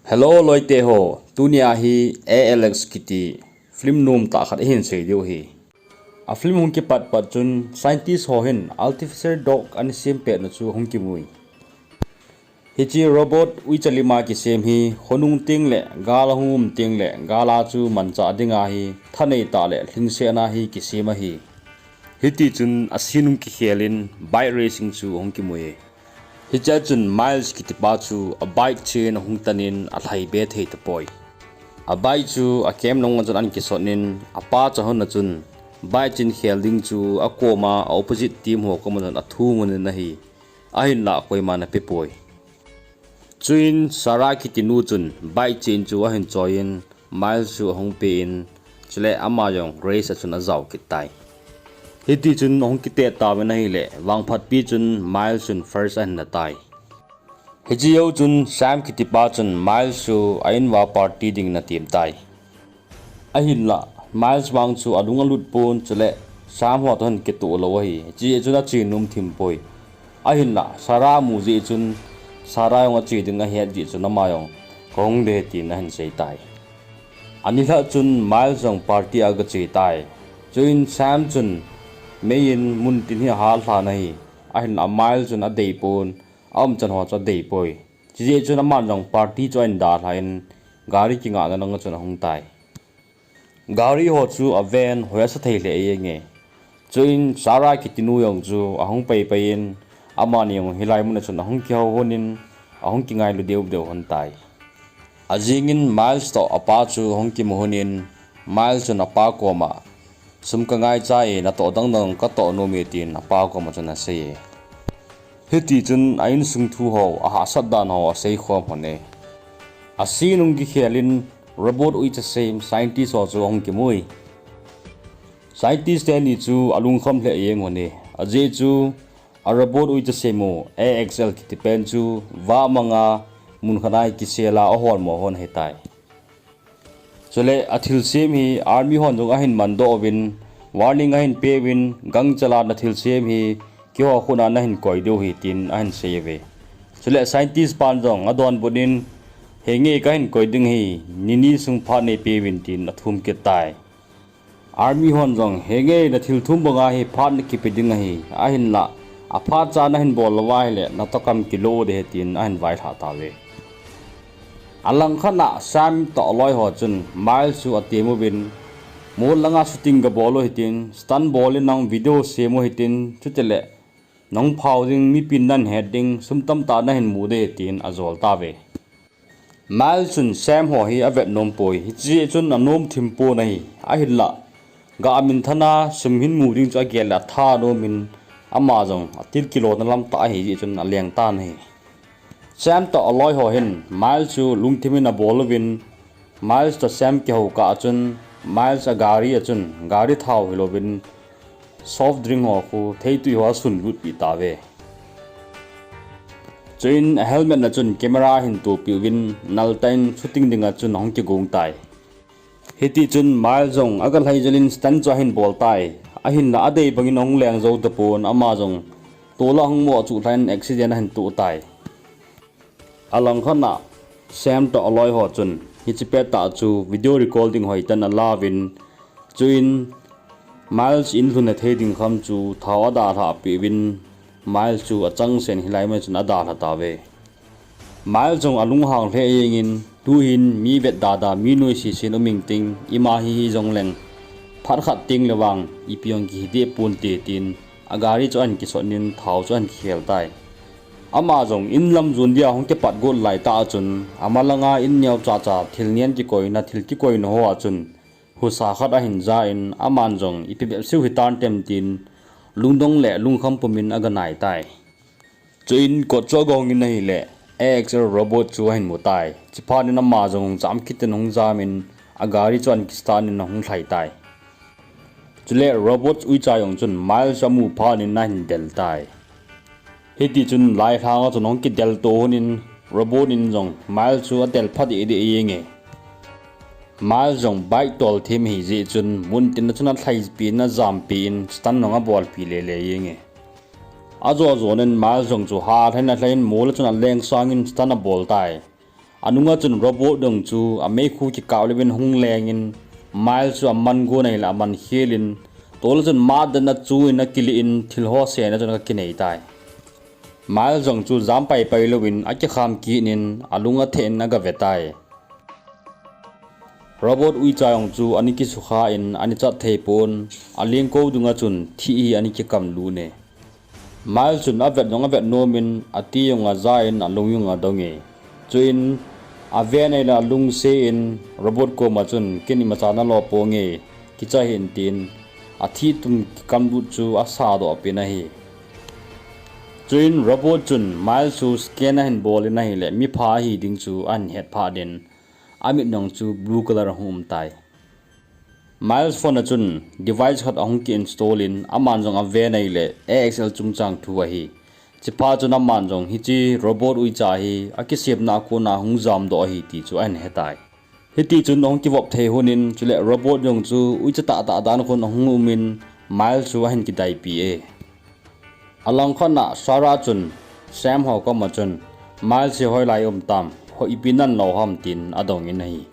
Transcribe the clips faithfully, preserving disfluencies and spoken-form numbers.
Hello loite ho, tunia hi A L X kiti film nom tah khat ihin sei diu hi. A film hung kipat pat chun scientist ho hin artificial dog ana sem pet na chu hung kimui. Hiche robot uicha lima kisem hi khonung teng le gal a hung um teng le gal a chu manchah dinga hi thanei tah le lhingsetna hi kisem ahi. Hiti chun a scene hung kikhel in bike racing chu hung kimui. Hichea chun Miles kitipa chu a bike chen ahung tan in alhai be thei tapoi. A bike chu a kem long a chun ana kisot in apa cha hon a chun bike chen khel ding chu a koma a opposite team ho koma chun athum un in ahi. Ahinlah koiman ape poi. Chuin Sarah kiti nu chun bike chen chu ahin choi in Miles chu ahung pe in, chule ama jong race a chun ajao kit tai. Hiti chun ahung kite tauvin ahile, vangphat pi chun Miles chun first ahin la tai. Hiche jou chun Sam kitipa chun Miles chu a in uva party dingin atem tai. Ahinlah, Miles vang chu alung alut pon chule Sam ho toh hin kitoh lou ahi. Hiche chun ache nom thim poi. Ahinlah, Sarah amu jeh chun Sarah jong ache ding ahet jeh chun ama jong kahung de tin ahin sei tai. Ani lhah chun Miles jong party a agache tai. Chuin Sam chun mei in mun tin hi ahal lhan ahi. Ahinlah Miles chun adei pon, aumchan ho chu adei poi. Chujeh chun aman jong party chu ahin dalha in gari kingahna lang a chun ahung tai. Gari ho chu aven, hoi asa thei lheh jenge. Chuin Sarah kiti nu jong chu ahung pai pai in, amani jong hilai mun a chun ahung kihou hon in, ahung kingailu deu deu hon tai. Ajing in Miles toh apa chu ahung kimu hon in, Miles chun apa koma, sum kangaicha e, natoh dang dang katoh nom e tin apa koma chun asei e. Hiti chun a insung thu ho, ahahsat dan ho asei khom hon e. A scene hung kikhel in robot uicha sem scientist ho chu ahung kimui. Scientist teni chu alungkham lheh jeng hon e. Ajeh chu a robot uicha sem u A X L kiti pen chu vah manga mun khat a kisel a ahol mo hon ahitai. Chule athilsem hi army hon jong ahin mandoh uvin, warning ahin peuvin, gangchal a nathilsem hi keiho khut a nahin koi diu ahi tin ahin sei uve. Chule scientist pan jong adonbut in, henge kahin koi ding ahi, nini sung phat neipeuvin tin athum kit tai. Army hon jong, henge nathil thum banga hi phat nakipe ding ahi, ahinlah aphat cha nahin bol lou ahile natoh kam kilo ding ahi tin ahin vailhah tauve. Alangkhat a Sam toh aloi ho chun Miles chu atem uvin, mol langa shooting gabol u hitin, stunt bol in nang video sem u hitin, chutile nahung phao ding, mipin nahin het ding, sum tamtah nahin mu ding tin ajol tauve. Miles chun Sam ho hi avet nom poi, hiche chun anom thim pon ahi, ahinlah ga minthan a sum hin mu ding chu agel le atha nom in, ama jong atil kilona lamtah ahi jeh chun aleng tan ahi. Sam toh aloi ho hin Miles chu lungthim in abol uvin, Miles toh Sam kihou kah a chun Miles a gari a chun gari thao hilouvin soft drink ho khu theitui ho asun lutpeh tauve. Chuin a helmet na chun camera ahin topeh uvin naltah in shooting dinga chun ahung kigong tai. Hiti chun Miles jong aga lhai jel in stunt chu ahin bol tai. Ahinlah adei bangin ahung leng jou tapon, ama jong tol a ahung mo chu lhai in accident ahin toh tai. Alangkhat a Sam toh aloi ho chun hiche pettah chu video recording hoitah in alauvin, chuin Miles in lhun athei ding kham chu thao adalhah peh uvin, Miles chu achangseh in hilai mun chun adalha tauve. Miles jong alunghang lheh jeng in, tuhin mi vetda da, mi noise se in um ing ting, ima hi hijongleng phat khat teng le vang ipi jong kihi deh ponte tin, a gari chu ahin kisot in thao chu ahin kikhel tai. Ama jong in lam jon dia hung kipat got laitah a chun, amalanga in neocha cha thil ngen kikoina, thil kikoina ho a chun husa khat ahin ja in, aman jong ipi bep seh hitam tem tin lungdong le lungkham pumin aga nai tai. Chuin kot chu agong in ahile, A X L robot chu ahin mu tai. Chuphat in ama jong hung cham kit in ahung jam in, a gari chu ahin kistart in ahung lhai tai. Chule robot uicha jong chun Miles amu phat in ahin del tai. Hiti chun lailhang a chun ahung kidel to hon in, robot in jong Miles chu adel pha deh deh jenge. Miles jong bike tol them ahi jeh chun muntin a chun alhaipi in ajampi in stunt jong abolpi lele jenge. Ajo jon in Miles jong chu halhai in alhai in mol a chun aleng sang in stunt abol tai. Anunga chun robot jong chu ameikhu kikap uvin hung lengin, Miles chu aman gon ahile aman khelin, tol a chun matdan a chuin akilih in thil ho sena chun akinei tai. Miles jong chu jam paipai louvin akikham kit in alung atheh in agave tai. Robot uicha jong chu ana kisukha in ana chat thei pon, alengkou dunga chun thih hi ana kikam lut e. Miles chun avet jong avet nom in, ati jong aja in alung jong adong e. Chuin aven ahile alungset in robot koma chun, ken imacha nalo ponge, kicha hih in tin, athih tum kikam lut chu asah doh pin ahi. Chuin robot chun Miles chu scan ahin bol in ahile mipha ahi ding chu ahin het phat in, amit jong chu blue color ahung um tai. Miles phone a chun device khat ahung ki install in, aman jong aven ahile A X L chungchang thu ahi. Chuphat chun aman jong hiche robot uicha hi akisemna a kona hung jamdoh ahi ti chu ahin hetai. Hitichun ahung kivop thei lhonin, chule robot jong chu uicha tahtah dan khun ahung umin, Miles chu ahin kidaipi e. Alangkhat a Sarah chun Sam ho koma chun, Miles hi hoilai um tam, hoi ipi nanlo ham tin adongin ahi.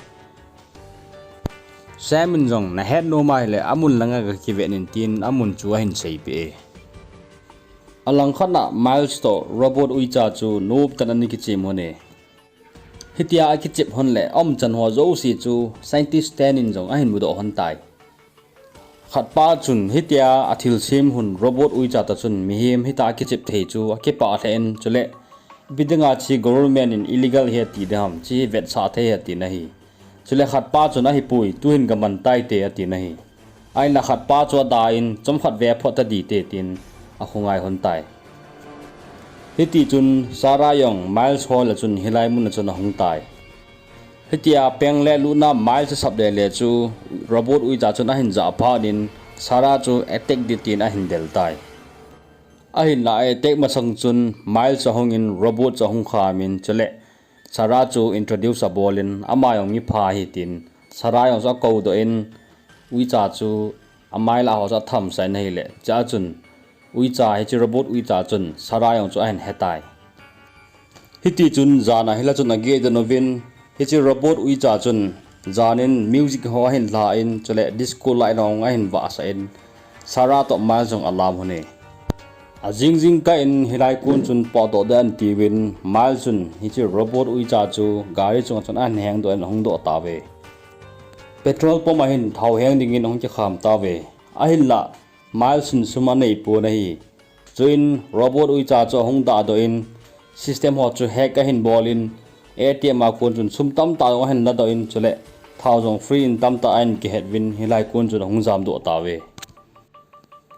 Sam in jong nahet nom ahile amun langa gakivet in tin amun chu ahin seipeh e. Alangkhat a Miles toh robot uicha chu noptah in ana kichem lhon e. Hitia akichep lhon le aumchan ho jouse chu scientist ten in jong ahin mudoh lhon tai. Khatpa chun hitia athilsem lhon robot uicha toh chun mihem hitia akichep thei chu akipah lheh in, chule ipi dinga hiche government in illegal hi ati ding ham, hiche hi vetsah thei ahi atin ahi. Chule khatpa chun ahipoi, tuhin gaman taite atin ahi. Ahinla khatpa chu ada in, chomkhat ve phot tadite tin akhongai lhon tai. Hitichun Sarah jong Miles hol a chun hilai mun a chun ahung tai. Hitia peng le lutna Miles asap lele chu robot uicha chun ahin jah phat in, Sarah chu attack ding tin ahin del tai. Ahinla a attack masang chun Miles ahungin robot chu ahung kham in, chule Sarah chu introduce abol in, ama jong mipha ahi tin Sarah jong chu akoudoh in, uicha chu amai lah ho chu athamsah in ahile, chua chun uicha, hiche robot uicha chun Sarah jong chu ahin hetai. Hitichun jan a hilai chun ageh den uvin, hiche robot uicha chun jan in music ho ahin lha in, chule disco light ho ahin vahsah in, Sarah toh Miles jong alam lhon e. Ajing jingkah in hilai kon chun potdoh ding atiuvin, Miles chun hiche robot uicha chu gari chunga chun ahin hengdoh in ahung doh tauve. Petrol pump a hin thao heng dingin ahung kikham tauve. Ahinla Miles in sum aneipon ahi. Chuin robot uicha chu ahung dahdoh in, system ho chu hack ahin bol in, A T M a kon chun sum tamtah jong ahin ladoh in, chule thao jong free in tamtah ahin kihet uvin, hilai kon chun ahung jamdoh tauve.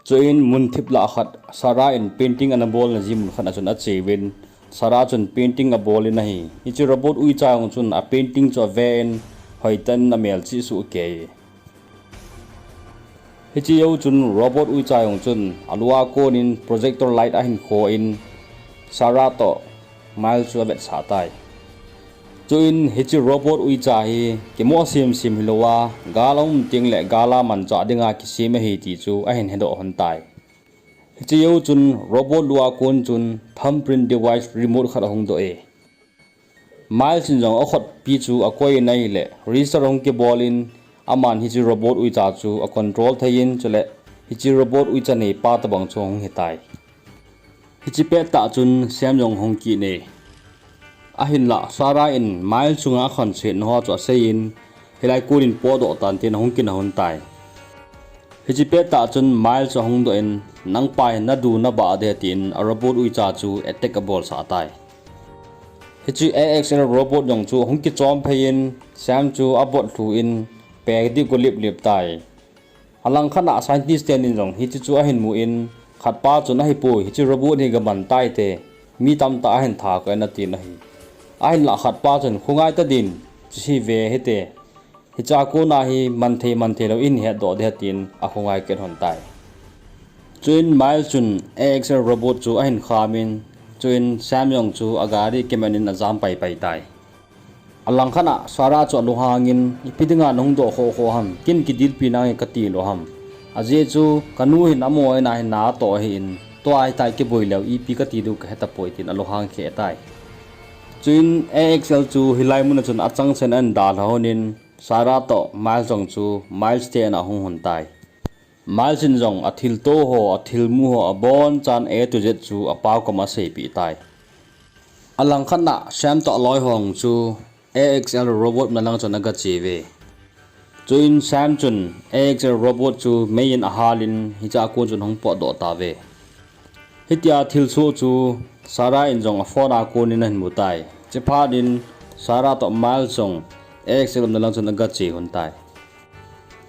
Chuin mun thip lah khat, Sarah in painting ana bolna ji mun khat a chun ache uvin, Sarah chun painting abol in ahi. Hiche robot uicha jong chun a painting chu aven, hoitah in amel chu asuh kei e. Hiche jou chun robot uicha jong chun alua konin projector light ahin kho in, Sarah toh Miles chu avetsah tai. Chuin hiche robot uicha hi kimoh semsem hilouva, gal aum tengle gal a manchah dinga kisem ahi ti chu ahin hedoh lhon tai. Hiche jou chun robot lua kon chun thumbprint device remote khat ahung doh e. Miles in jong akhutpi chu akoi in ahile, register ahung kibol in, aman hiche robot uicha chu acontrol thei in, chule hiche robot uicha neipa tobang chu ahung hitai. Hiche pettah chun Sam jong ahung kit e. Ahinla Sarah in Miles chunga akhonsetna ho chu aseiyin, hilai konin potdoh tan tin ahung kina lhon tai. Hiche pettah chun Miles chu ahung doh in, nangpa hi nadu nabah ding tin a robot uicha chu attack abolsah tai. Hiche A X L robot jong chu ahung kichom phei in, Sam chu abot lhu in, pek ding go lip lip tai. Alangkhat a scientist tenin jong hiche chu ahin mu in, khatpa chun ahipoi, hiche robot hi gaman taite, mi tamtah ahin tha koi in atin ahi. Ahinla khatpa chun khongai tadin, hiche hi ve hite, hichea kona hi manthei manthei lou in hetdoh ding tin akhongai kit lhon tai. Chuin Miles chun A X L robot chu ahin kham in, chuin Sam jong chu agari kiman in ajam paipai tai. Alangkhat a Sarah chu alunghang in, ipi dinga nahung doh khohkhoh ham, ken kidilpi nange kati lou ham. Ajeh chu kanu hin amaho ina hin na atoh ahin, tua hitia kiboi leu ipi kati diu kahe tapoi tin alunghang kheh tai. Chuin A X L chu hilai mun a chun achang sen ahin dalha lhonin, Sarah toh Miles jong chu Miles te in a hung lhon tai. Miles in jong athilto ho, athilmu ho abonchan A to Z chu apa kom a aseipeh tai. Alangkhat a Sam toh aloi ho chu A X L robot umna lang chun aga che uve. Chuin Sam chun A X L robot chu mei in ahal in hiche a kon chun ahung potdoh tauve. Hitia thilsoh chu Sarah in jong a phone a kon in ahin mu tai. Chuphat in Sarah toh Miles jong A X L umna lang chun aga che lhon tai.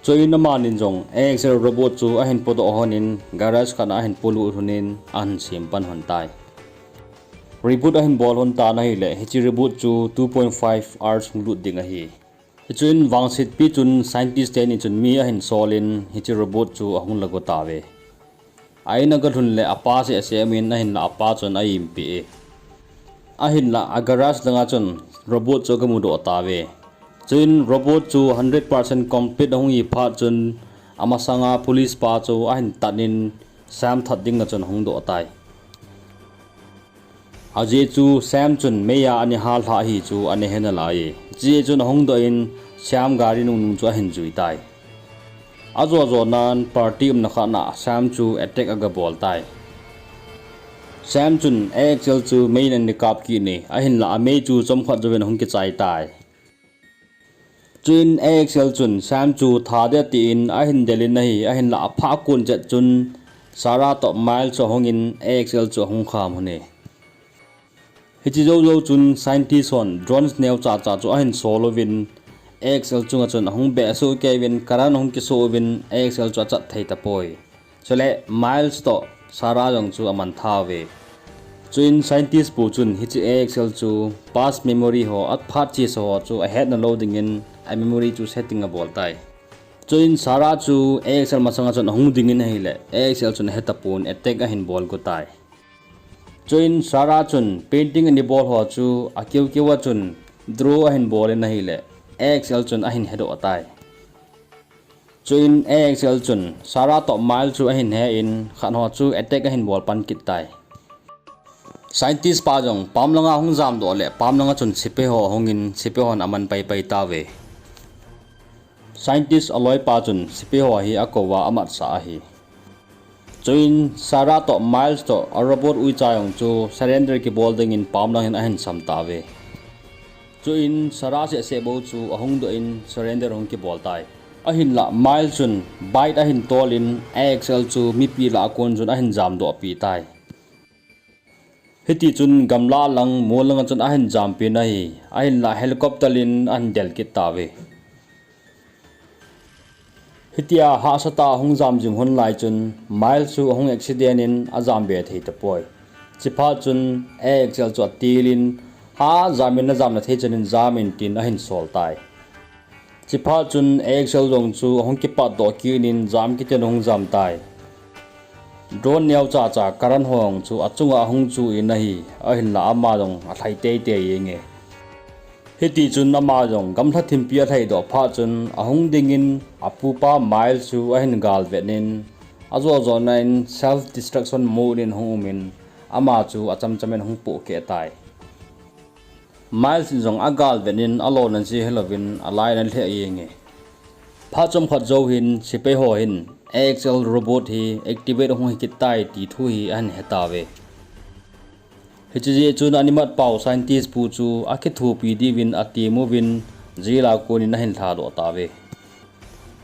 Chuin amanin jong A X L robot chu ahin podoh lhonin garage khat a ahin polut lhonin ahin sem pan lhon tai. Reboot ahin bol lhon tan ahile, hiche reboot chu two point five hours hung lut ding ahi. Hichun vangsetpi chun scientist teni chun mi ahin solin hiche robot chu ahung lago tauve. A in aga lhun le apa seh seh min ahinla apa chun a-impeh e. Ahinla a garage langa chun robot chu aga mudoh tauve. Chuin robot chu hundred percent complete ahung hi phat chun amasanga police pa chu ahin tatnin Sam that dinga chun ahung doh tai. Ajeh chu Sam chun meiya ana hal lha hi chu ana he nalai e. Chujeh chun ahung doh in Sam gari nungnung chu ahin jui tai. Ajo jo nan party umna khat na Sam chu attack aga bol tai. Sam chun A X L chu mei in ana kap kit e, ahinla amei chu chomkhat jouvin ahung kichai tai. Chuin A X L chun Sam chu that ding atin ahin delin ahi, ahinla aphah kon chet chun Sarah toh Miles chu ahungin A X L chu ahung kham lhon e. Hiche jou jou chun scientist hon drones neocha cha chu ahin sol uvin A X L chunga chun ahung behseh kei uvin current ahung kisoh uvin A X L chu achat thei tapoi. Chule Miles toh Sarah jong chu aman tha uve. Chuin scientist pu chun hiche A X L chu past memory ho, aphat chesa ho chu ahet nalou dingin a memory chu setting abol tai. Chuin Sarah chu A X L masanga chun ahung dingin ahile A X L chun ahe tapon attack ahin bol got tai. Chuin Sarah chun painting ana bol ho chu akeu keu a chun draw ahin bol in ahile A X L chun ahin hedoh tai. Chuin A X L chun Sarah toh Miles chu ahin he in khat ho chu attack ahin bol pan kit tai. Scientist pa jong pam langa hung jamdoh le pam langa chun sepai ho ahungin sepai hon aman pai pai tauve. Scientist aloi pa chun sepai ho hi akouva amatsah ahi. Chuin Sarah toh Miles toh a robot uicha jong chu surrender kibol dingin pam langin ahin sam tauve. Chuin Sarah seh seh bou chu ahung doh in surrender ahung kibol tai. Ahinla Miles chun bike ahin tolin A X L chu mipi lah a kon chun ahin jamdoh pi tai. Hiti chun gamla lang mol langa chun ahin jampi in ahi, ahinla helicopter in ahin del kit tauve. Hitia hahsatah a hung jam jing lhon lai chun Miles chu ahung accident in ajam be thei tapoi. Chuphat chun A X L chu atilin, ha jam in najamna thei chan in jam in tin ahin sol tai. Chuphat chun A X L jong chu ahung kipatdoh kit in jam kit in ahung jam tai. Drone neocha cha current ho jong chu achunga ahung chu in ahi, ahinla ama jong alhai tei tei jenge. Hiti chun ama jong gamla thimpi alhaidoh phat chun ahung dingin apupa Miles chu ahin galvet in, ajo jo nan self destruction mode in ahung um in ama chu acham cham in ahung pohkeh tai. Miles in jong agalvet in alona jeh hilouvin alai in alheh jenge. Phat chomkhat jou hin sepai ho hin A X L robot hi activate ahung hi kit tai ti thu hi ahin he tauve. Hiche jeh chun animatpau scientist pu chu akithopi diuvin atem uvin jail a kon in ahin lhadoh tauve.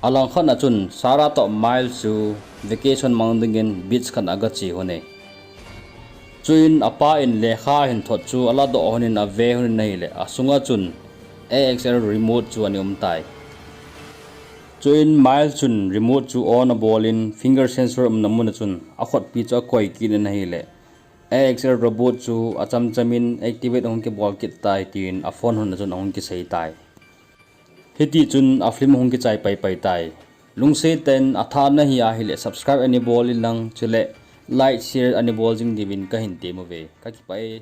Alangkhat na chun Sarah toh Miles chu vacation mang dingin beach khat a aga che lhon e. Chuin apa in lekha ahin thot chu aladoh lhon in ave lhon in ahile asunga chun A X L remote chu ana um tai. Chuin Miles chun remote chu on abol in finger sensor umna mun a chun akhutpi chu akoi kit in ahile A X L robot chu acham cham in activate ahung kibol kit tai tin a phone hon a chun ahung kisei tai. Hiti chun a film ahung kichai pai pai tai. Lungset tah in athah nahi ahile subscribe ana bol in lang chule like share ana bol jing diuvin kahin tem uve. Kakipah e.